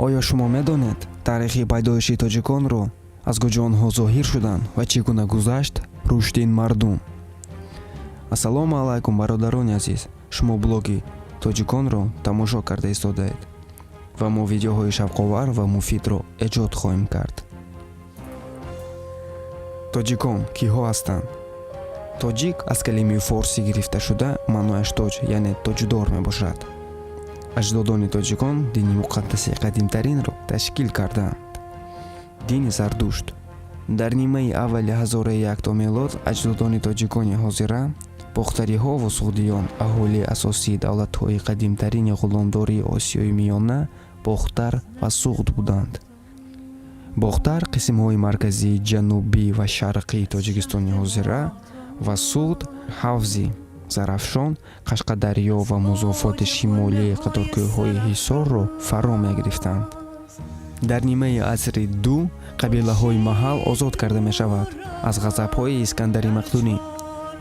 Оё шумо медонед таърихи пайдоиши тоҷиконро, аз куҷо онҳо зоҳир шуданд ва чӣ гуна гузашт рушди ин мардум? Ассалому алайкум, бародарони азиз! Шумо блоги тоҷиконро тамошо карда истодаед ва мо видеоҳои шавқовар ва муфидро эҷод хоҳем кард. Тоҷикон киҳо ҳастанд? Тоҷик аз калимаи форсӣ гирифта шуда, маънояш тоҷ, яъне тоҷдор мебошад. Аҷдодони тоҷикон дини муқаддаси қадимтаринро ташкил кардаанд, дини Зардушт. Дар нимаи аввали ҳазораи як то мелод аҷдодони тоҷикони ҳозира, бохтариҳо ва суғдиён, аҳолии асосии давлатҳои қадимтарини ғуломдории Осиёи Миёна, Бохтар ва Суғд буданд. Бохтар қисмҳои марказии, ҷанубӣ ва шарқии Тоҷикистони ҳозира ва Суғд ҳавзи Зарафшон, Қашқадарё ва музофоти шимолии қаторкӯҳҳои Ҳисорро фаро мегирифтанд. Дар нимаи асри ду қабилаҳои маҳал озод карда мешавад аз ғазабҳои Искандари Мақдунӣ.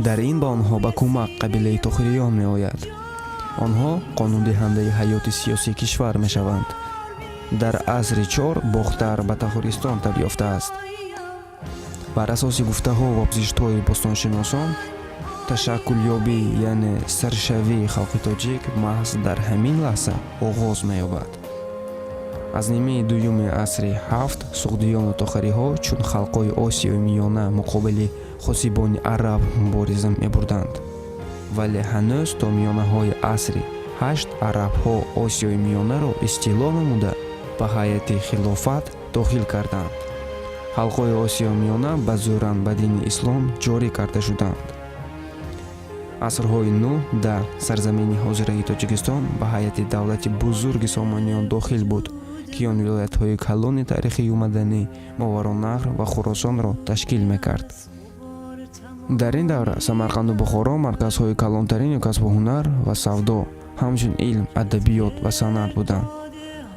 Дар ин ба онҳо ба кӯмак қабилаи тохириён меояд. Онҳо қонундиҳандаи ҳаёти сиёсии кишвар мешаванд. Дар асри чор Бохтар ба Тахористон табдил ёфтааст. Бар асоси гуфтаҳо ва зиштҳои бостоншиносон, ташаккулёбӣ, яъне саршавии халқи тоҷик маҳз дар ҳамин лаҳза оғоз меёбад. Аз нимаи дуюми асри ҳафт суғдиёну тохариҳо чун халқҳои Осиёи Миёна муқобили ғосибони араб мубориза мебурданд, вале ҳанӯз то миёнаҳои асри ҳашт арабҳо Осиёи Миёнаро истило намуда, ба ҳайати хилофат дохил карданд. Халқҳои Осиёи Миёна ба зӯран ба дини ислом ҷорӣ карда шуданд. Асрҳои нӯҳ даҳ сарзамини ҳозираи Тоҷикистон ба ҳайати давлати бузурги Сомониён дохил буд, ки он вилоятҳои калони таърихию маданӣ Мовароуннаҳр ва Хуросонро ташкил мекард. Дар ин давра Самарқанду Бухоро марказҳои калонтарини касбу ҳунар ва савдо, ҳамчун илм, адабиёт ва санъат буданд.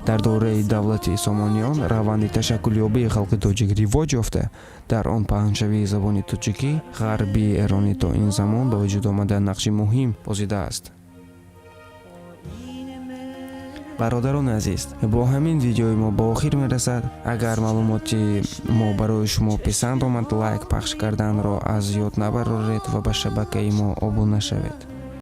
Дар давраи давлати Сомониён раванди ташаккулёбии халқи тоҷик ривоҷ ёфта, дар он паҳншавии забони тоҷикӣ, ғарбии эронӣ то ин замон ба вуҷуд омада, нақши муҳим бозидааст. Бародарони азиз, бо ҳамин видеои мо ба охир мерасад. Агар маълумоти мо барои шумо писанд омад, лайк пахш карданро аз ёд набароред ва ба шабакаи мо обуна шавед.